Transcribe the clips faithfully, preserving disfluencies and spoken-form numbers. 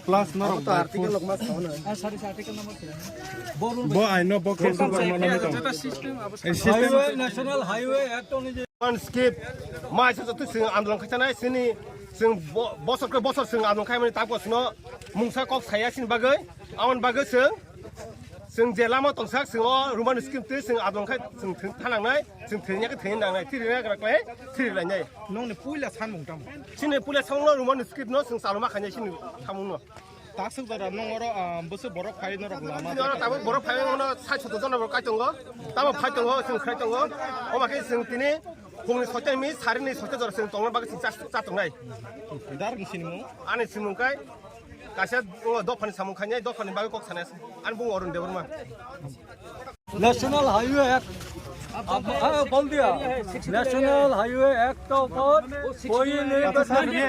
Plus norok to article lok mas khawna. Bo aino bo cancel khaima nangwi tongo. Ei system. Highway, National Highway Act onujai. One skip. Mai sa joto sing andolon khaichanai sini sing bo-, bosor khe bosor sing andolon khaimani tamo sino mungsa kok saya sini bagwi. Amon bagwi sing Chwng je lama tongsak, chwng o Roman script twi chwng adong khai chwng thwi thanangnai, chwng thwi nya khe thwi nangnai, thwi rwna gra khlai thwi rwlainai. Nokni puila sanmung tamo? Chini puila samung no Roman script no chwng chaluma khainai chini samung no. Taksuk jora nong oro, ah, bwswk borok phai norok lama. Chini oro tabuk borok phai no sai soto jona borok kai tongo, tamo phai tongo, chwng khai tongo. Omo khe chwng tini phungni soita mi sarini soita jora chwng tongna bagwi chwng cha, cha tongnai. Dar ni sinimung? Ani sinimung kai. Kaisa o dophani samung khainai, dophani bagwi kok sanai. Ani bumo Arun Debbarma. National Highway Act, ah, ah, bol diya. National Highway Act ka upar koi nahi kar sakte.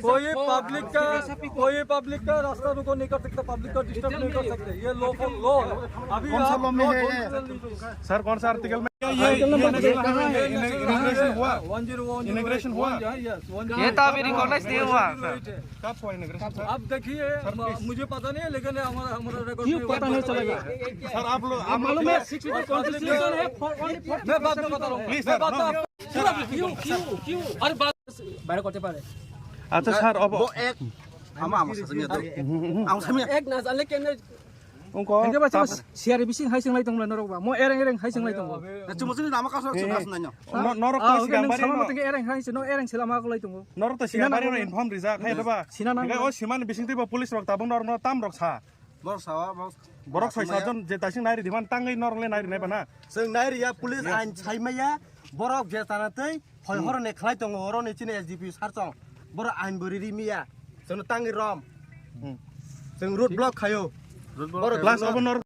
Koi public ka, koi public ka rasta ruko nahi kar sakta, public ka disturb nahi kar sakte. Ye law for law hai. Abhi kaun sa law mein hai ye? Sir, kaun sa article mein? Ye, ye, ye national highway hai, ina-, inauguration hua? One zero one, inauguration hua? Yes, one zero one. ये तो अभी recognize नहीं हुआ, sir। कब हुआ inauguration, sir? अब देखिए, मुझे पता नहीं है, लेकिन हमारा, हमारा record क्यों पता नहीं चलेगा? Sir, आप लोग, आप मालूम है, sixty two constitution है, for only for मैं बाद में बता रहा हूँ। Please, sir, मैं बाद में। क्यों, क्यों, क्यों? अरे बात বাইরে করতে পারে। আচ্ছা, স্যার, অব- এক, আমার, আমার সাথে নিয়ে দাও। আমার সামনে এক না জানলে কেন? Wngkha. Hingke ba chama siyari bising hai chwnglai tongmani norok ba. Mo ereng ereng hai chwnglai tongo. Chumui chini lama kaso chwng kaso naino. Norok to sigang bari no. Sama tongke ereng hai chwngno ereng sila ma kolai tongo. Norok to sigang bari no inform rijak hai ba. Sina nang. Hingke o simani bising twi bo police rok tabung norok no tam rok sa. Borok sawa, borok. Borok soi sajon je taising nai ri diman tangwi norok le nai ri nai ba na. Chwng nai ri ya police ain sai maya borok je tana tei. Hoi horo ne khlai tongo, oro ni chini S D P sir chong. Boro ain bo riri miya. Chwngno tangwi rom. Chwng road block khayo. Road block khayo. Plus abo nor-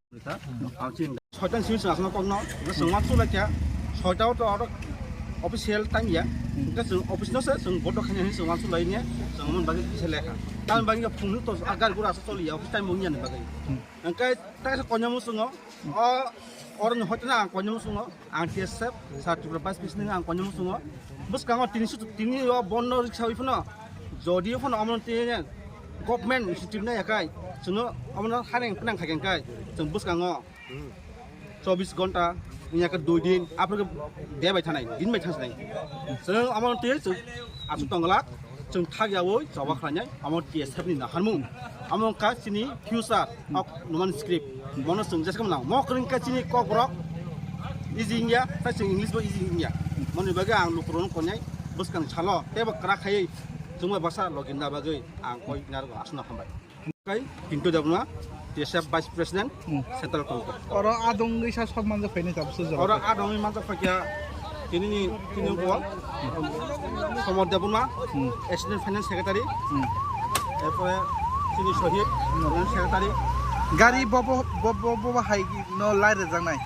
Soita ni simi chwng aswk kokno, chwng ma chulai kha. Soita o to oro official tang ya. Hwnkhe chwng office no se chwng boto khaina hinwi chwng ma chulai ni. Chwng mon bagwi kisa lekha. Tamni bagwi phung to a gari gura aswk choli ya, office time wngya ni bagwi. Hwnkhe taisa koinyamu chwngo. O, oro ni hoiteno ang koinwi muchungo, ang T S F, Sir Tripura Vice President ang koinwi muchungo. Bwskango tini su, tini o bondo riksawi phano, jodi phano omono tini government initiative nai yakai, chwngno omono hareng phnang khaikha khe, chwng bwskango chobbish ghonta, wngya khe dui din, aphuru khe de bai thanai, din bai thanai. Chwng omono tini chwng aswk tongla. Chwng thak yaui choba khlainai, amo T S F ni naharmung. Amo wngkha chini future, ok, Roman script. Mono chwng jesa khe mwnang. Mo kwrwng khe chini Kokborok easy wngya, tei chwng English bo easy wngya. Moni bagwi ang lukurokno koinai bwskang salo teibo kwrak khaiwi chwngno bwsa logi na bagwi ang koi narwgo, aswkno hambai. Kai Pinto Debbarma, T S F Vice President, Central Committee. Oro adong wngwi sa sok manjak phainai tabuksa jora. Oro adong wngwi manjak phaikha Ini ni, ini ni bol. Somod Debbarma, Hmm. Assistant Finance Secretary. Hmm. Erpore chini Sohib, Finance Secretary. Gari bobo, bobo, bobo hai no lai rejaknai.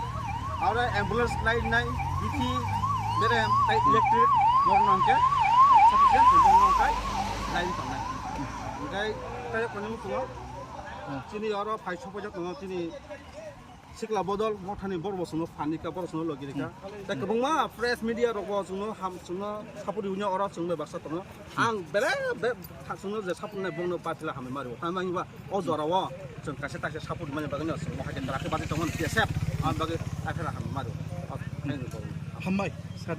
Aro ambulance lai nai, B P, berem, tai electric, borno hwnkhe, sufficient, borno hwnkhe, lai tongnai. Hwnkhe, tai kono mukulo, Hmm. chini oro phai sopojak tongo, chini Sikla bodol, mothani borok bo chwngno phan rikha, borok chwngno logi rikha. Hmm. Tei kwbangma press media rok bo chwngno ham, chwngno support rwino oro chwng bai baksa tongo. Ang bere be tha chwngno je support nai bongno paithila hambai mario. Tamo wngba o jora o chwng kaisa taksa support mani bagwi no chwngno haikhe tara khe bati tongo T S F. Ang bagwi akhera hambai mario. Hambai, sir.